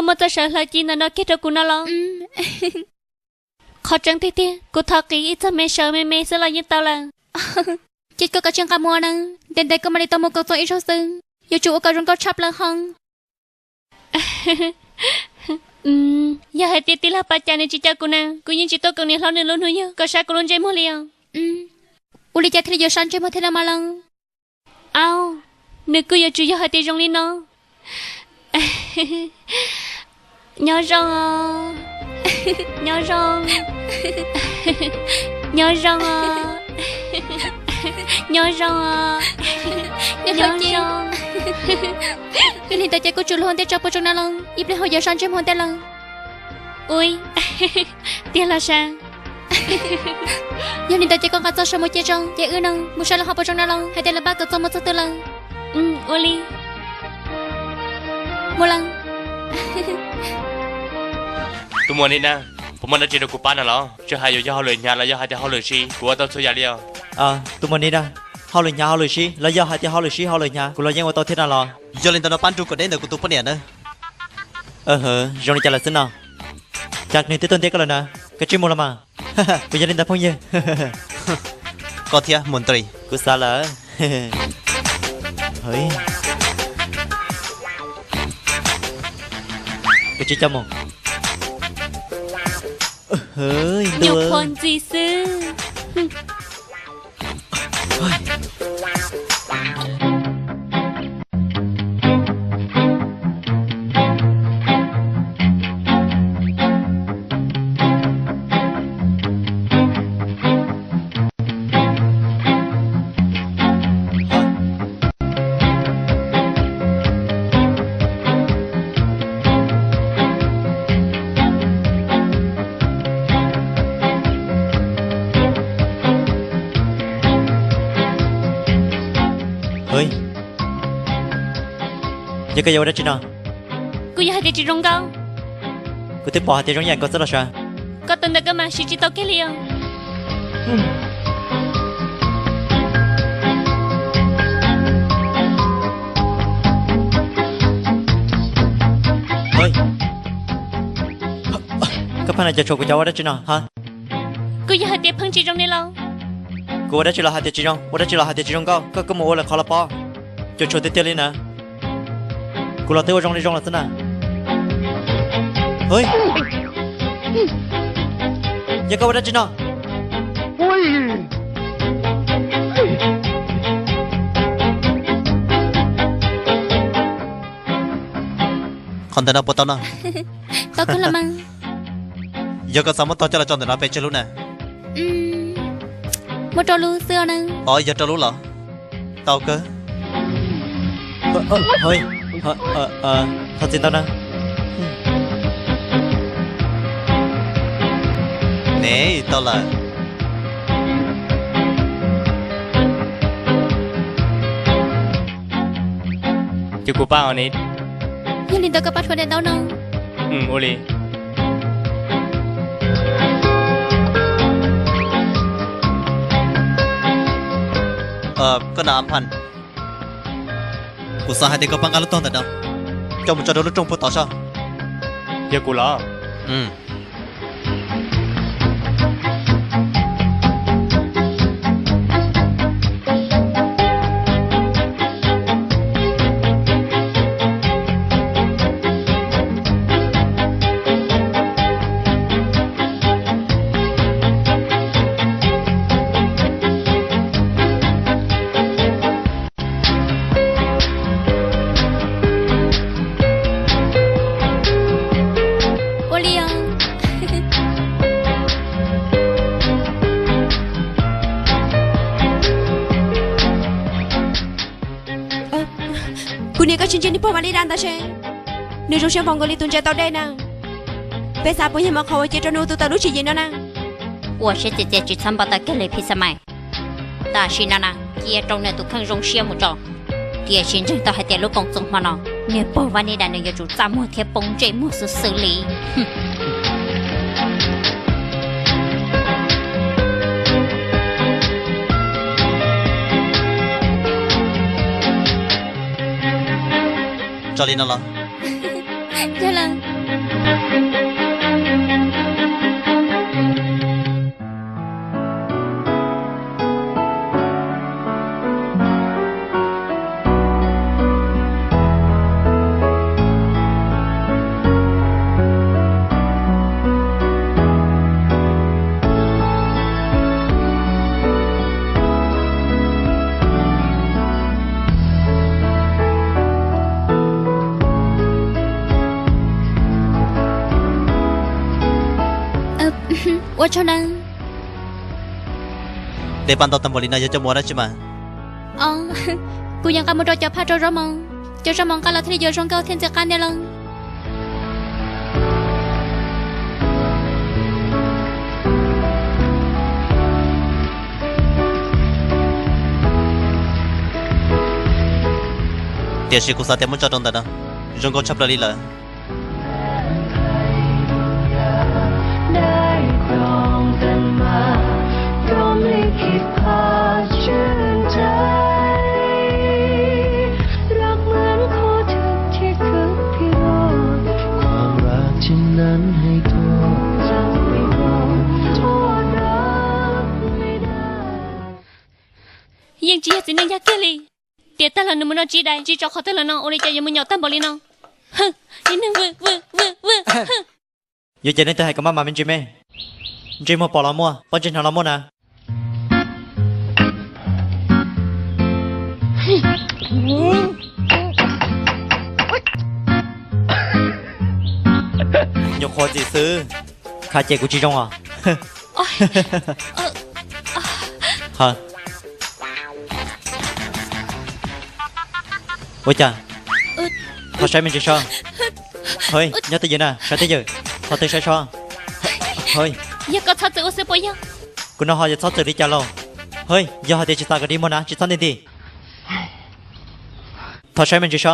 Muaj txoj saw hlawv ci ntawm no kiag rau kuv no los? Qhov tseeb tiag tiag, kuv thov qiv ib txoj me saw me me xwb los yeej tau lawm. Ces koj kav tsij nqa mus na, ntev ntev koj mam li tau mus koom txoos ib zaug xwb, yuav tsum ua kom zoo nkauj tshaj plaws ho. Yog hais tias tij laug Paj Cas nws tsis coj kuv na, kuv yeej tsis tuaj koom niam hlob nws lub hnub yug kom sab kuv lub ntsej muag li os. Ua li cas thiaj li yuav sab ntsej muag thiab no mas los? Au, nws kuj yuav tsum yog hais tias zoo li no. Nyob zoo os. Nyob zoo. Nyob zoo os. Nyob zoo os. Nyob zoo. Yog li ntawd ces kuj tsum hlua ntej tso puas zoo na los? Ib pliag ho yuav sab ntsej muag ntej lawm. Ui, tiag los sav? Yog li ntawd ces koj nqa txoj saw mus cia tso, ces wb no mus saib lawv ho puas zoo na los, hais tias lawv npaj kom txog mus txog twg lawm. Ua li. Mus lawm. Tus muam Nis na, puas muaj dab tsi rau kuv pab no los? Tsis hais yuav yog hauj lwm hnyav los yog hais tias hauj lwm siv, kuv ua tau txhua yam li os. Tus muam Nis na, hauj lwm hnyav hauj lwm siv los yog hais tias hauj lwm siv hauj lwm hnyav kuv los yeej ua tau thiab no los. Yog li ntawd no pab nrug kom deb ntawm kuv tus poj niam na. Zoo li cas lawm xwb no? Cas nws twb tuaj ntiab koj lawm na, koj tsis mus los mas. Kuv yog li ntawd phooj ywg. Koj thiab Montri. Kuv xav lawm. Koj tsis coj mus. Nyuam qhuav ntxim xwb. Yog koj yuav ua dab tsi no? Kuj yog hais tias tsis zoo nkauj. Kuv twb pom hais tias zoo ib yam nkaus xwb los sav. Koj tus ntawm koj mas siv tsis tau kiag li os. Koj pheej los cuam tshuam kuv cov ua dab tsi no ha? Kuj yog hais tias pheej tsis zoo li los? Kuv ua dab tsi los hais tias tsis zoo, ua dab tsi los hais tias tsis zoo nkauj, koj koj mus ua lawm qhov los pov. Cuam tshuam tiag tiag li na. Kuv los twb ua zoo li zoo los xwb na. Yog koj ua dab tsi no? Qhov ntawm no puas tau no? Tau kawg los mas. Yog koj xav muab tog coj los tso ntawm no pes tsawg lub na? Muab rau lub xwb os na. Os, yog rau lub los? Tau kawg. Thov txim ntau na. Ne, tau lawm. Ces kuv pab os ni. Yog li ntawd koj pab rhuav daim ntaub no. Ua li. Koj na Amphan, kuv xav hais tias koj pab nqa lub tog ntawm no coj mus tso rau lub rooj puag tod soj. Yog kuv los? Ua li os. Kuv niam, koj tsis ntsia niag pog Vas Lis Das ntawd seb, nws zoo siab npaum nkaus li tus ntsia tau dej na. Peb xav puas yog muaj qhov uas cia rau nws ua tus tawm lub tswv yim no na. Ua siab txias txias tsis txhob npau taws kiag li Phij Xab Mai. Tam sim no na, cia rau nws tus kheej zoo siab mus tso. Tiam sis ntseeg tau hais tias lub koom txoos hmo no, niag pog Vas Lis Das nws yuav tsum txaj muag thiab poob ntsej muag xwb xwb li. Tso li no los? Yog lawm. Ua tsaug nawb. Tej paj ntau tag npaum li no yog coj mus ua dab tsi mas? Os, kuv yuav nqa mus rau cov phaj rau zaub mov, cov zaub mov nqa los thiaj li yuav zoo nkauj thiab ntxim qab ntag lauj. Tiam sis kuv xav tias muab tso rau ntawm no zoo nkauj tshaj plaws li lawm. Yeej tsis yog txiv neej yaj kiag li. Tiam tag los nws mus noj tsib dais, tsis tso qhov twg los no, ua li cas yuav mus nyom tag npaum li no? Hwm, txiv neej vwm vwm vwm vwm. Yuav ces leej twg hais kom maj mam me ntsis me? Ntsej muag pom los muaj, pob ntseg hnov los muaj na. Nyuam qhuav ntxim xwb, khav ces kuv tsis zoo os. Ua cas? Thov saib me ntsis so. Hwj, nyob twj ywm na, saib twj ywm. Thov twj saib so. Hwj, yog koj txhob txwm ua xwb puas yog? Kuv no ho yuav txhob txwm li cas lauj? Hwj, yog hais tias tsis xav kom dig muag na tsis txhob nti nti. Thov saib me ntsis so.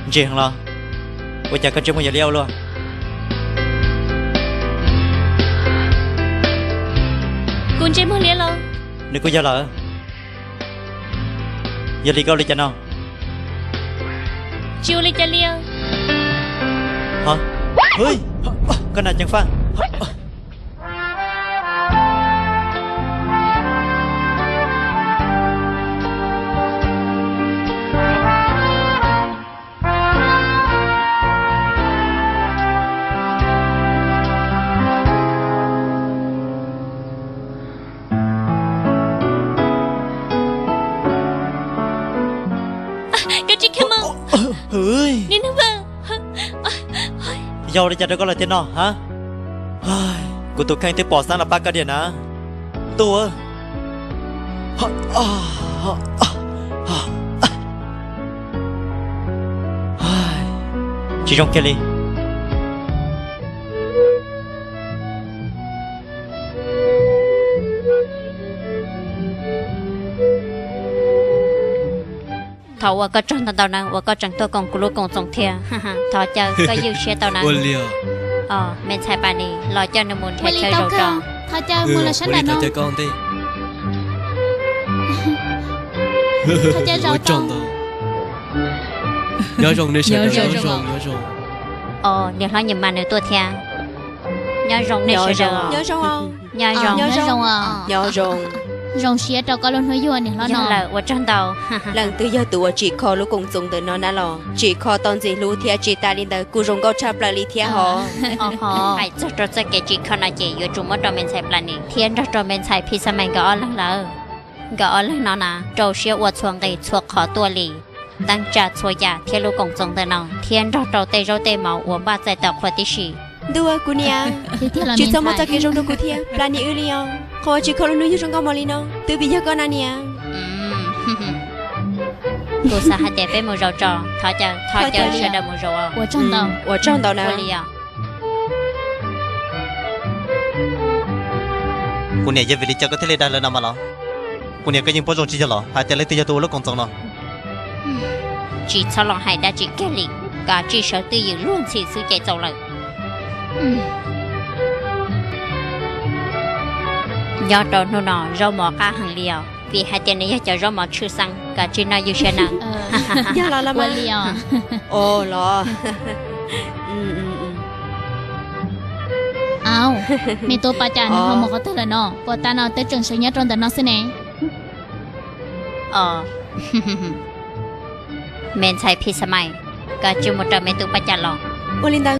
Ntsim heev los? Ua cas koj ntsej muag yuav liab ua luaj? Kuv ntsej muag liab los? Nws kuj yog lawm. Yog li koj ua li cas no? Tsis ua li cas li. Koj nas ceev faj. Koj tsis kheev mas. Niag neeg vwm. Yog ua li cas rau koj lawm tiag no ha? Kuv tus kheej twb pom xeeb los pab koj diam na. Ntuj, tsis zoo kiag li. Thov ua koj tsaug ntau ntau na uas koj tseem tuaj koom kuv lub koom txoos thiab. Thov caw koj ywj siab tau na. Os, me ntxhais Plas Nis, los coj nws mus nrhiav chaw zaum tso. Thov caw mus los sab nram no. Nyob zoo nej sawv daws. Os, niam hlob Nyiam Mas nws tuaj thiab. Nyob zoo nej sawv daws. Nyob zoo. Nyob zoo. Zoo siab rau koj lub hnub yug niam hlob no lawm, ua tsaug ntau. Leej twg yog tus uas tsim kho lub koom txoos ntawm no na los? Tsim kho tau ntxim hlub thiab tsis tas li ntawd kuj zoo nkauj tshaj plaws li thiab hos. Hais txog rau txoj kev tsim kho no ces yuav tsum muab rau me ntxhais Plas Nis thiab nrog rau me ntxhais Phis Xas Mes nkawd ob leeg lawm. Nkawd ob leeg no na rau siab ua txhua nqi txhua qhov tuaj li, teeb tsa txhua yam thiab lub koom txoos ntawm no thiab nrog rau tej zaub tej mov uas npaj txais tau qhua tib si. Ntuj, kuv niam, tsis txhob muab txoj kev zoo rau kuv thiab Plas Nis wb li os. Qhov uas tsim kho lub hnub yug zoo nkauj npaum li no twb vim yog koj na niam. Kuv xav hais tias peb mus zaum tso, thov caw, thov caw sawv daws mus zaum. Ua tsaug ntau na. Ua li os. Kuv niam, yog vim li cas koj thiaj li dag lawv no mas los? Kuv niam, koj yeej paub zoo tsis yog los hais tias leej twg yog tus ua lub koom txoos no? Tsis txhob los hais dab tsi kiag li, kav tsij sawv twj ywm luag ntxhi xwb ces txaus lawm. Nyob rau hnub no zaub mov qab heev li os, vim hais tias nws yog cov zaub mov tshwj xeeb, kav tsij noj ywj siab nawb. Ua li os. Au, me tub Paj Cas nws ho mus qhov twg lawm no? Puas ta no twb tseem sawv nyob rau ntawm no xwb ne. Os, me ntxhais Phij Xa Mais, kav tsij mus raws me tub Paj Cas los. Ua li ntawd.